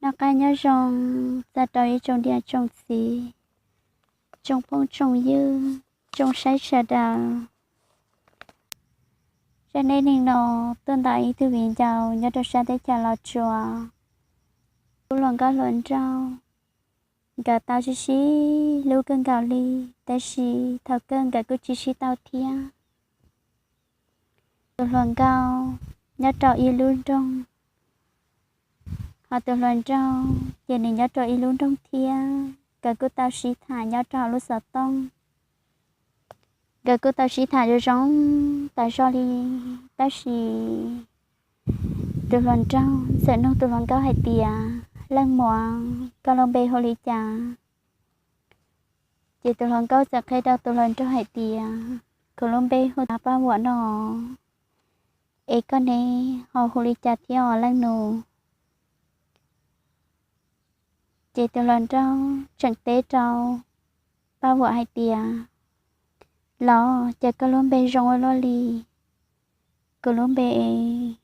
Noj qab nyob zoo txog rau ib tsoom niam tsoom txiv, tsoom phooj tsoom ywg, tsoom saib sawv daws. Zaj dab neeg no tuaj ntawm ib tug viv ncaus nyob rau sab teb chaws Los Tsuas. Tus hluas nkauj hluas nraug nkawd tau sib sib hlub kawg nkaus li, tab sis thaum kawg nkawd kuj tsis sib tau thiab. Tus hluas nkauj nyob rau ib lub nroog, hos tus hluas nraug ces nws nyob rau ib lub nroog thiab. Nkawd kuj tau sib tham nyob rau hauv lub xov tooj. Nkawd kuj tau sib tham zoo zoo tas zog li, tab sis tus hluas nraug txawm nug tus hluas nkauj hais tias, Leej muam, koj lub npe hu li cas? Ces tus hluas nkauj txawm qhia rau tus hluas nraug hais tias, Kuv lub npe hu ua Paj Vuam no, es koj ne ho hu li cas thiab os leej nus? Ces tus hluas nraug tseem teb rau Paj Vuam hais tias, Los, cas koj lub npe zoo ua luaj li? Kuv lub npe es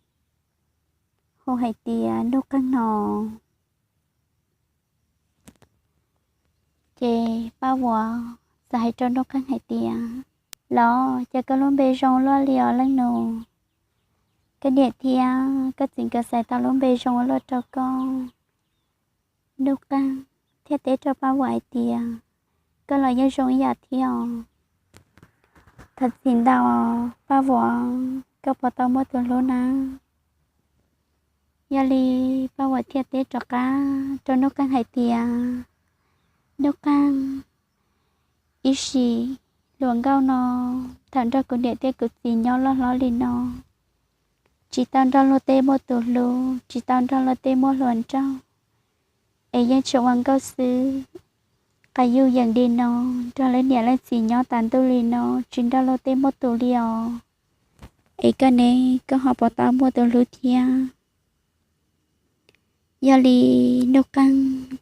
hu hais tias Nuj Qeej no. Ces Paj Vuam txawm hais rau Nuj Qeej hais tias, Los, cas koj lub npe zoo luaj li os leej nus? Koj niam thiab koj txiv nkawd xaiv tau lub npe zoo ua luaj rau koj. Nuj Qeej thiaj teb rau Paj Vuam hais tias, Koj los yeej zoo ib yam thiab os. Thov txim ntau Paj Vuam, koj puas tau muaj tus hlub na? Yog li Paj Vuam thiaj teb rov qab rau Nuj Qeej hais tias, Nuj Qeej, ib sim hluas nkauj no, thaum nrog kuv niam thiab kuv txiv nyob loj hlob li no, tsis tau nrog luag tej muaj tus hlub, tsis tau nrog luag tej muaj hluas nraug, es yeej tsuas ua nkauj xwb. Qas yuj yeem li no, nrog leej niam leej txiv nyob tas ntuj li no, tsis nrog luag tej muaj tus li os. Es koj ne, koj ho puas tau muaj tus hlub thiab? Yog li Nuj Qeej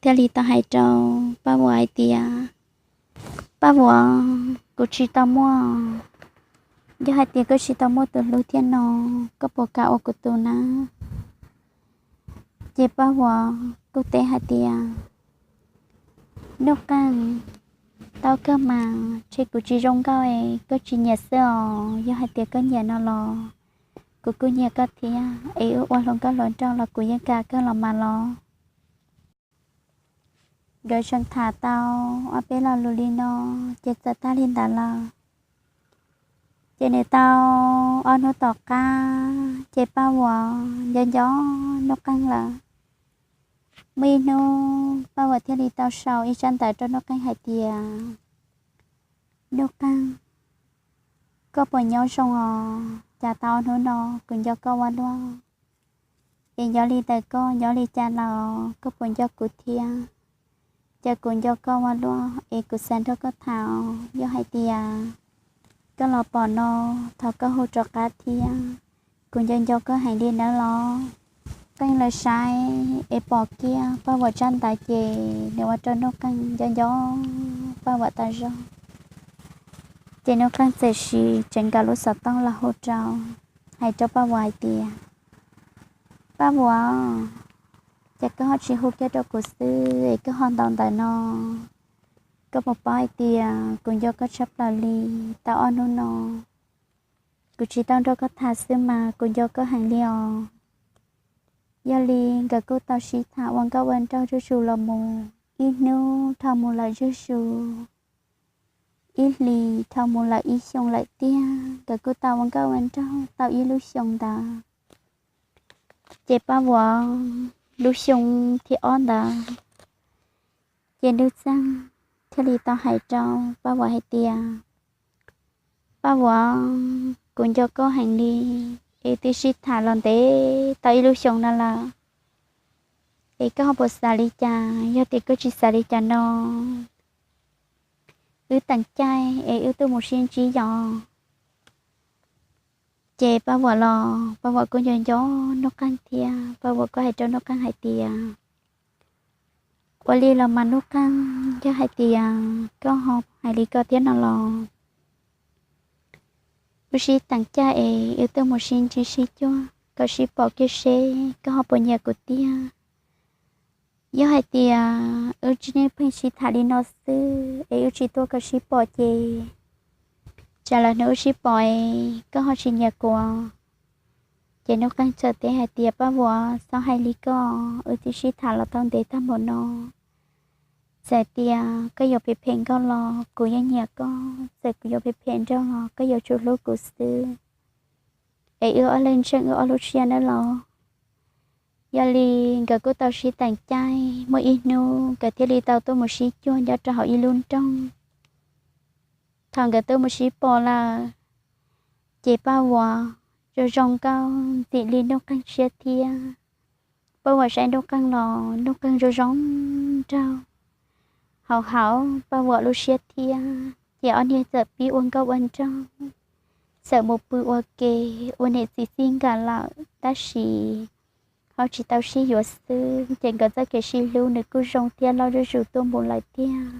thiaj li tau hais rau Paj Vuam hais tias, Paj Vuam, kuv tsis tau muaj. Yog hais tias koj tsis tau muaj tus hlub thiab no, koj puas kam ua kuv tus na? Ces Paj Vuam kuj teb hais tias, Nuj Qeej, tau kawg mas, ntshe kuv tsis zoo nkauj es koj tsis nyiam xwb os. Yog hais tias koj nyiam no los kuv kuj nyiam koj thiab, es wb ua hluas nkauj hluas nraug los kuv yeej kam kawg los mas los. Nkawd tseem tham tau ob peb lo lus li no, ces txawm tag li ntawd lawm. Ces nws tau ob hnub tom qab ces Paj Vuam nco nco Nuj Qeej lawm. Muaj ib hnub Paj Vuam thiaj li tau sau ib tsab ntawv rau Nuj Qeej hais tias, Nuj Qeej, koj puas nyob zoo os? Cas tau ob hnub no kuv nco koj ua luaj, es nyob li ntawm koj nyob li cas lawm, koj puas nco kuv thiab? Ces kuv nco koj ua luaj es kuv xav nrog koj tham os. Yog hais tias koj los pom no, thov koj hu rov qab thiab, kuv nco nco koj heev li nawb los. Qeej lawv saib es pom kiag Paj Vuam tsab ntawv ces nws ua rau Nuj Qeej nco nco Paj Vuam tas zog. Ces Nuj Qeej txawm sim tseev nkaus lub xov tooj los hu rau, hais rau Paj Vuam hais tias, Paj Vuam, ces koj ho tsis hu kiag rau kuv xwb es koj ho ntaus ntawv no, koj puas paub hais tias kuv nco koj tshaj plaws li. Tau ob hnub no kuv tsis tau nrog koj tham xwb mas kuv nco koj heev li os. Yog li nkawd kuj tau sib tham ua nkauj ua nraug zuj zus los mus ib hnub dhau mus lawm zuj zus, ib hlis dhau mus lawm ib xyoo lawm tiag. Nkawd kuj tau ua nkauj ua nraug tau ib lub xyoo ntawd, ces Paj Vuam lub xyoo thib ob ntawd, ces Nuj Qeej thiaj li tau hais rau Paj Vuam hais tias, Paj Vuam, kuv nco koj heev li, es twb sib tham los ntev tau ib lub xyoo no lawm, es koj ho puas xav li cas? Yog tias koj tsis xav li cas no, wb teem caij es wb tuaj mus sib ntsib yos. Ces Paj Vuam los Paj Vuam kuj nco nco Nuj Qeej thiab, Paj Vuam kuj hais rau Nuj Qeej hais tias, Ua li los mas Nuj Qeej, yog hais tias koj ho hais li ko thiab no los, wb sib teem caij es wb tuaj mus sib ntsib sib cuag kom sib pom kiag seb koj ho puas nyiam kuv tiag. Yog hais tias wb tsis, nej pheej sib tham li no xwb es wb tsis tuaj kom sib pom ces tsam los hnub wb sib pom es koj ho tsis nyiam kuv. Ces Nuj Qeej txawm teb hais tias, Paj Vuam, txhob hais li koj, wb twb sib tham los tau ntev tag npaum no. Txawm tias koj yuav phem phem nkauj los kuv yeej nyiam koj, txawm kuv yuav phem phem nraug los koj yuav tsum hlub kuv xwb. Es wb ob leeg ntseeg wb ob lub siab nawb los. Yog li nkawd kuj tau sib teem caij, muaj ib hnub nkawd thiaj li tau tuaj mus sib cuag nyob rau hauv ib lub nroog. Thaum nkawd tuaj mus sib pom lawm, ces Paj Vuam zoo zoo nkauj ntxim li Nuj Qeej siab thiab. Paj Vuam saib Nuj Qeej los Nuj Qeej zoo zoo nraug, haum haum Paj Vuam lub siab thiab. Ces ob niag txawm pib ua nkauj ua nraug, txawm mus pw ua ke, ua niam txiv txij nkawm lawm tab sis ho tsis tau sib yuav xwb, ces nkawd txoj kev sib hlub nws kuj zoo thiab loj zuj zus tuaj mus lawm tiag.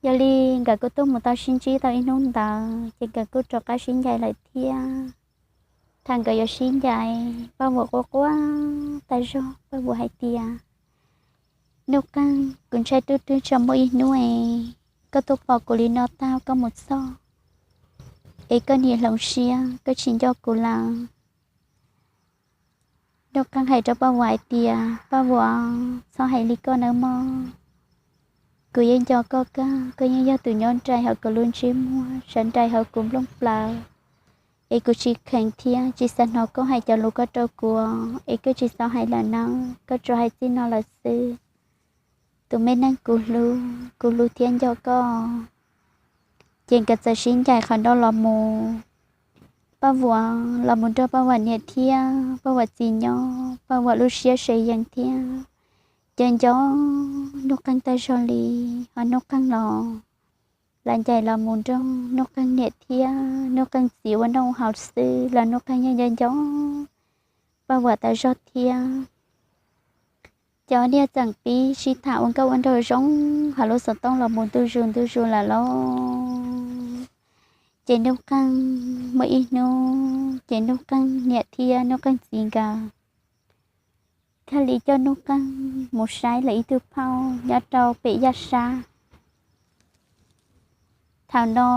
Yog li nkawd kuj tuaj mus tau sib ntsib tau ib hnub ntawd ces nkawd kuj rov qab sib ncaim lawm thiab. Thaum nkawd yuav sib ncaim, Paj Vuam quaj quaj tas zog, Paj Vuam hais tias, Nuj Qeej, kuv ntshai twb twb tso muaj ib hnub es koj tuaj pom kuv li no tag koj mus txog es koj niam hloov siab koj tsis nco kuv lawm. Nuj Qeej hais rau Paj Vuam hais tias, Paj Vuam, txhob hais li koj nawb mog. Kuv yeej nco koj kawg, koj yeej yog tus nyob nraim hauv kuv lub ntsej muag, sawv nraim hauv kuv nplooj plaws. Es kuv tsis kheev thiab tsis xav hnov koj hais cov lus ko rau kuv, es koj tsis txhob hais lawm nawb, koj tsuas hais txij no lawm xwb. Tus me neeg kuv hlub, kuv hlub thiab nco koj. Ces nkawd txawm sib ncaim qhov no los mus. Paj Vuam los mus nrog Paj Vuam niam thiab Paj Vuam txiv nyob, Paj Vuam lub siab sev yees thiab. Ces nco Nuj Qeej tag zog li, ho Nuj Qeej los, los ncaim los mus nrog Nuj Qeej niam thiab Nuj Qeej txiv ua noj ua haus xwb los Nuj Qeej yeej nco nco Paj Vuam tag zog thiab. Ces ob niag txawm pib sib tham ua nkauj ua nraug zoo hauv lub xov tooj los mus ntu zus ntu zus lawm lauj. Ces Nuj Qeej, muaj ib hnub ces Nuj Qeej niam thiab Nuj Qeej txiv nkawd thiaj li coj Nuj Qeej mus saib lawv ib tug phauj nyob rau pem yaj sab. Thaum no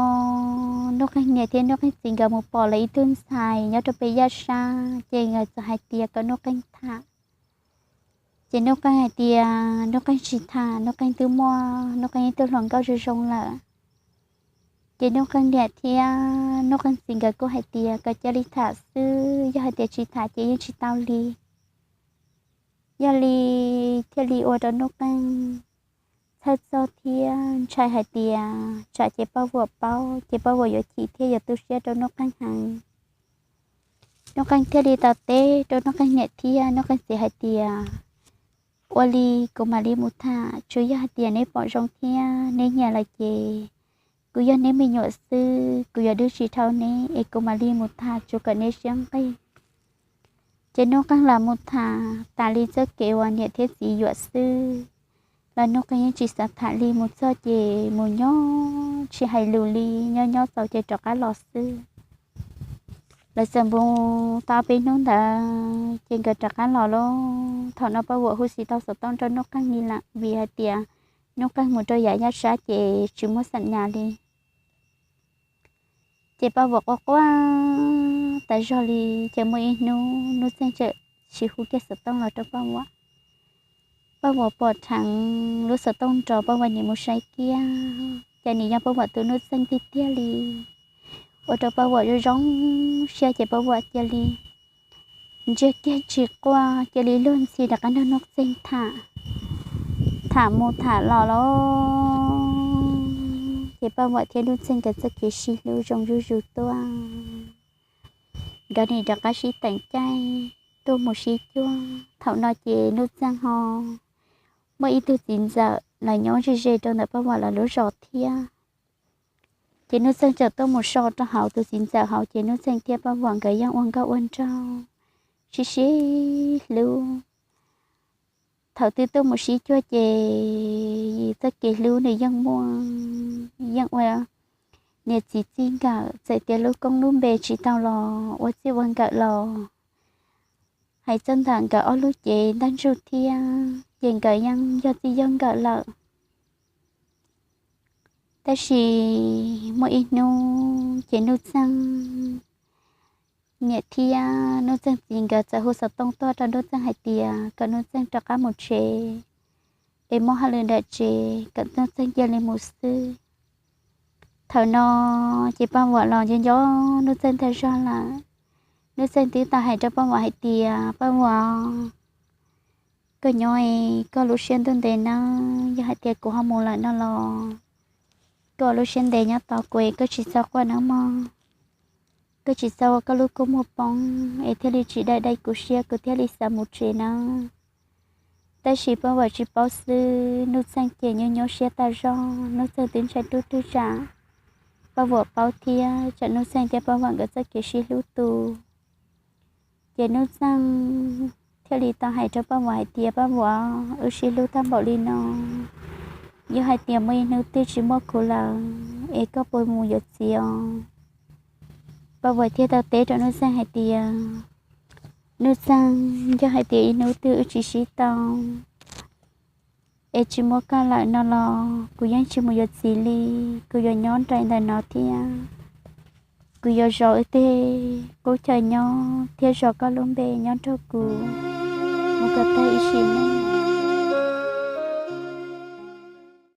Nuj Qeej niam thiab Nuj Qeej txiv nkawd mus pom lawv ib tug ntxhais nyob rau pem yaj sab ces nkawd txawm hais tias kom Nuj Qeej tham. Ces Nuj Qeej hais tias Nuj Qeej tsis tham, Nuj Qeej twb muaj Nuj Qeej ib tug hluas nkauj zoo zoo lawm. Ces Nuj Qeej niam thiab Nuj Qeej txiv nkawd kuj hais tias kom cia li tham xwb, yog hais tias tsis tham ces yeej tsis tau li. Yog li thiaj li ua rau Nuj Qeej txhawj txog thiab ntshai hais tias tsam ces Paj Vuam paub ces Paj Vuam yuav chim thiab yuav tu siab rau Nuj Qeej heev. Nuj Qeej thiaj li tau teb rau Nuj Qeej niam thiab Nuj Qeej txiv hais tias, ua li kuv mam li mus tham, tsuas yog hais tias neb pom zoo thiab neb nyiam lawm ces kuv yog neb me nyuam xwb, kuv yuav dwb tsis dhau neb es kuv mam li mus tham tsuas kom neb siab nqig. Ces Nuj Qeej lam mus tham tas li txoj kev uas niam thiab txiv yuam xwb los Nuj Qeej yeej tsis xav tham li, mus txog ces mus nyob tsis hais lus li, nyob nyob txaus ces rov qab los xwb. Lawv txawm mus tau peb hnub ntawd ces nkawd rov qab los lauj. Thaum no Paj Vuam hu xim tau xov tooj rau Nuj Qeej li lawm vim hais tias Nuj Qeej mus rau yav yaj sab ces tsis muaj xam nyas li. Ces Paj Vuam quaj quaj tas zog li, ces muaj ib hnub Nuj Txeeg txawm hu kiag xov tooj los rau Paj Vuam. Paj Vuam pom dheev lub xov tooj nrov, Paj Vuam nim mus saib kiag ces nim yog Paj Vuam tus Nuj Txeeg tiag tiag li. Ua rau Paj Vuam zoo zoo siab ces Paj Vuam cia li ntsiag kiag tsis quaj, cia li luag ntxhi rov qab nrog Nuj Txeeg tham. Tham mus tham los lauj, ces Paj Vuam thiab Nuj Txeeg nkawd txoj kev sib hlub zoo zuj zus tuaj. Nkawd nim rov qab sib teem caij tuaj mus sib cuag. Thaum no ces Nuj Txeeg ho muaj ib tug txiv ntxawm los nyob ze ze rau ntawm Paj Vuam lawv lub zos thiab. Ces Nuj Txeeg txawm tuaj mus so rau hauv tus txiv ntxawm hauv ces Nuj Txeeg thiab Paj Vuam nkawd yeej ua nkauj ua nraug sib sib hlub. Thaum twb tuaj mus sib cuag ces txoj kev hlub nws yeej muaj, yeej ua niam txiv txij nkawm, txawm tias lub koob lub npe tsis tau los ua txij ua nkawm los Hais txog ntawm nkawd ob lub cev ntaj ntsug thiab ces nkawd yeej yog txij yog nkawm lawm. Tab sis muaj ib hnub ces Nuj Txeeg niam thiab Nuj Txeeg txiv nkawd txawm hu xov tooj tuaj rau Nuj Txeeg hais tias kom Nuj Txeeg rov qab mus tsev, es muaj hauj lwm nram tsev kom Nuj Txeeg cia li mus xwb. Thaum no ces Paj Vuam los nco nco Nuj Txeeg tag zog lawm. Nuj Txeeg twb tau hais rau Paj Vuam hais tias, Paj Vuam, koj nyob es koj lub siab ntuj ntev nawb, yog hais tias kuv ho mus lawm no los koj lub siab ntev nyob tos kuv es koj tsis txhob quaj nawb mog. Koj tsis txhob ua koj lub kua muag poob es thiaj li tsis dai dai kuv siab, kuv thiaj li xav mus tsev nawb. Tab sis Paj Vuam tsis paub xwb, Nuj Txeeg ces nyuaj nyuaj siab tag zog, Nuj Txeeg twb ntshai ruj twb tsam Paj Vuam paub thiab tsam Nuj Txeeg thiab Paj Vuam nkawd txoj kev sib hlub tu. Ces Nuj Txeeg thiaj li tau hais rau Paj Vuam hais tias, Paj Vuam, wb sib hlub tag npaum li no, yog hais tias muaj ib hnub twg tsis muaj kuv lawm es koj puas mus yuav txiv os? Paj Vuam thiaj tau teb rau Nuj Txeeg hais tias, Nuj Txeeg, yog hais tias ib hnub twg wb tsis sib tau es tsis muaj koj lawm no los kuv yeej tsis mus yuav txiv li. Kuv yuav nyob nraim ntawm no thiab kuv yuav zov wb tej qub chaw nyob thiab zov koj lub npe nyob nrog kuv mus kom tag ib sim neej.